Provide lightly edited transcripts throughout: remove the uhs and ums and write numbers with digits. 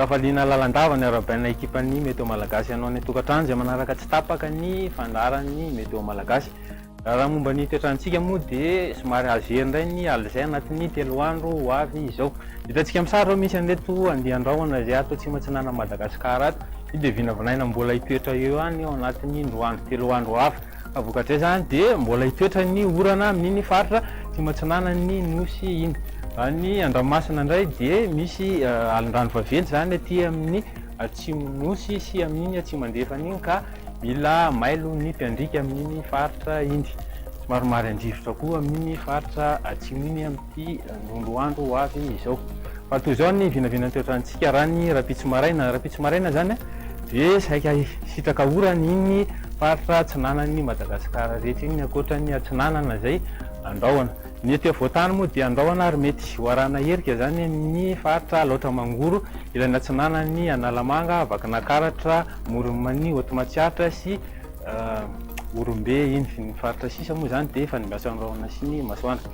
Ankafaliana lalandava ny arahabaina ekipan'ny Météo Malagasy anao any an-tokantrano izay manaraka tsy tapaka ny fandaharan'ny Météo Malagasy. Raha momba ny toetrantsika moa dia somary azo hery indray ny alizay anatin'ny 3 andro ho avy izao. Hitantsika amin'ny sary izao misy an'ireto andian-drahona izay ato atsimo atsinanan'i Madagasikara ato. Io dia vinavinaina mbola hitoetra eo ihany ao anatin'ny 2 andro 3 andro ho avy. Ka vokatr'izay izany dia mbola hitoetra ny orana amin'iny faritra atsimo atsinanan'ny Nosy iny. Raha ny an-dranomasina indray dia misy alin-drano vaventy izany aty amin'ny atsimo Nosy sy amin'iny atsimo andrefana iny ka mila mailo ny mpiandriaka amin'iny faritra iny. Somary mariandrivotra koa amin'iny faritra atsimo iny amin'ity ndrondroandro ho avy izao. Fa toy izao ny vinavinan'ny toetrantsika raha ny rahampitso maraina. Rahampitso maraina izany dia saika hisitraka orana iny faritra atsinanan'i Madagasikara rehetra iny ankoatra ny atsinanana izay andrahona. Ny ety afovoan-tany moa dia andrahona ary mety ho arahana herika izany amin'ny faritra Alaotra Mangoro, ilany atsinanan'i Analamanga, Vakinakaratra, Amoron'i Mania, Haute Matsiatra sy Morombe iny. Ny faritra sisa moa izany dia ifandimbiasan'ny rahona sy ny masoandro.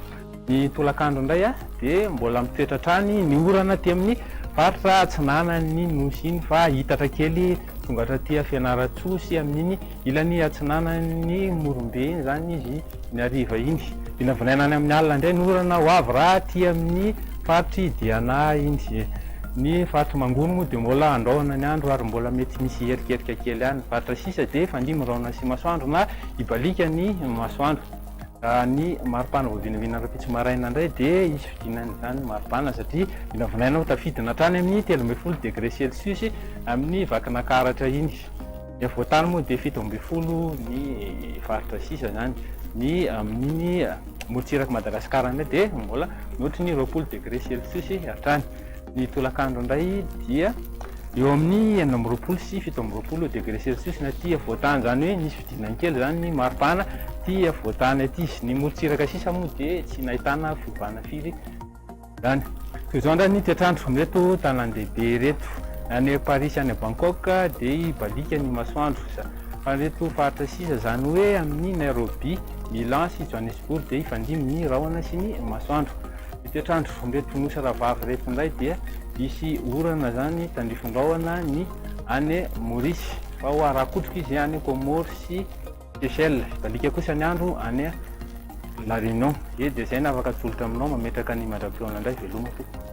Ny tolakandro indray dia mbola mitoetra hatrany ny orana aty amin'ny faritra atsinanan'ny Nosy iny fa hitatra kely tonga hatraty Fianarantsoa sy amin'iny ilany atsinanan'ny Morombe iny izany izy ny hariva iny. Vinavinaina any amin'ny alina indray ny orana ho avy raha aty amin'ny faritr'i Diana iny. Ny faritr'i Mangoro moa dia mbola andrahona ny andro ary mbola mety misy hierikerika kely any. Ny faritra sisa dia hifandimby rahona sy masoandro na hibaliaka ny masoandro. Raha ny maripana vao vinavina rahampitso maraina indray dia hisy fidinan'izany maripana satria vinavinaina ho tafidina hatrany amin'ny 13 degré celsius amin'ny Vakinakaratra iny. Ny afovoan-tany moa dia 17 ny faritra sisa izany. Ny amin'iny morontsirak'i Madagasikara indray dia mbola mihoatry ny 20 degré celsius hatrany. Ny tolakandro indray dia eo amin'ny 26 sy 27 degré celsius ny aty afovoan-tany, izany hoe nisy fidinany kely izany ny maripana aty afovoan-tany aty. Ny morontsiraka sisa moa dia tsy nahitana fiovana firy izany. Toy izao indray ny toetr'andro amin'ireto tanàn-dehibe ireto. Any Paris sy any Bangkok dia hibaliaka ny masoandro. Fa ireto faritra sisa, izany hoe amin'ny Nairobi, Milan sy Johannesburg dia hifandimby ny rahona sy ny masoandro. Ny toetr'andro amin'ireto nosy rahavavy ireto indray dia hisy orana izany tandrifin-drahona ny any Maurice, fa ho arakotroka izy any Comores sy Seychelles. Hibaliaka kosa ny andro any La Réunion. Dia izay no afaka atolotra aminao, mametraka ny mandra-pihaona indray, veloma tompoko.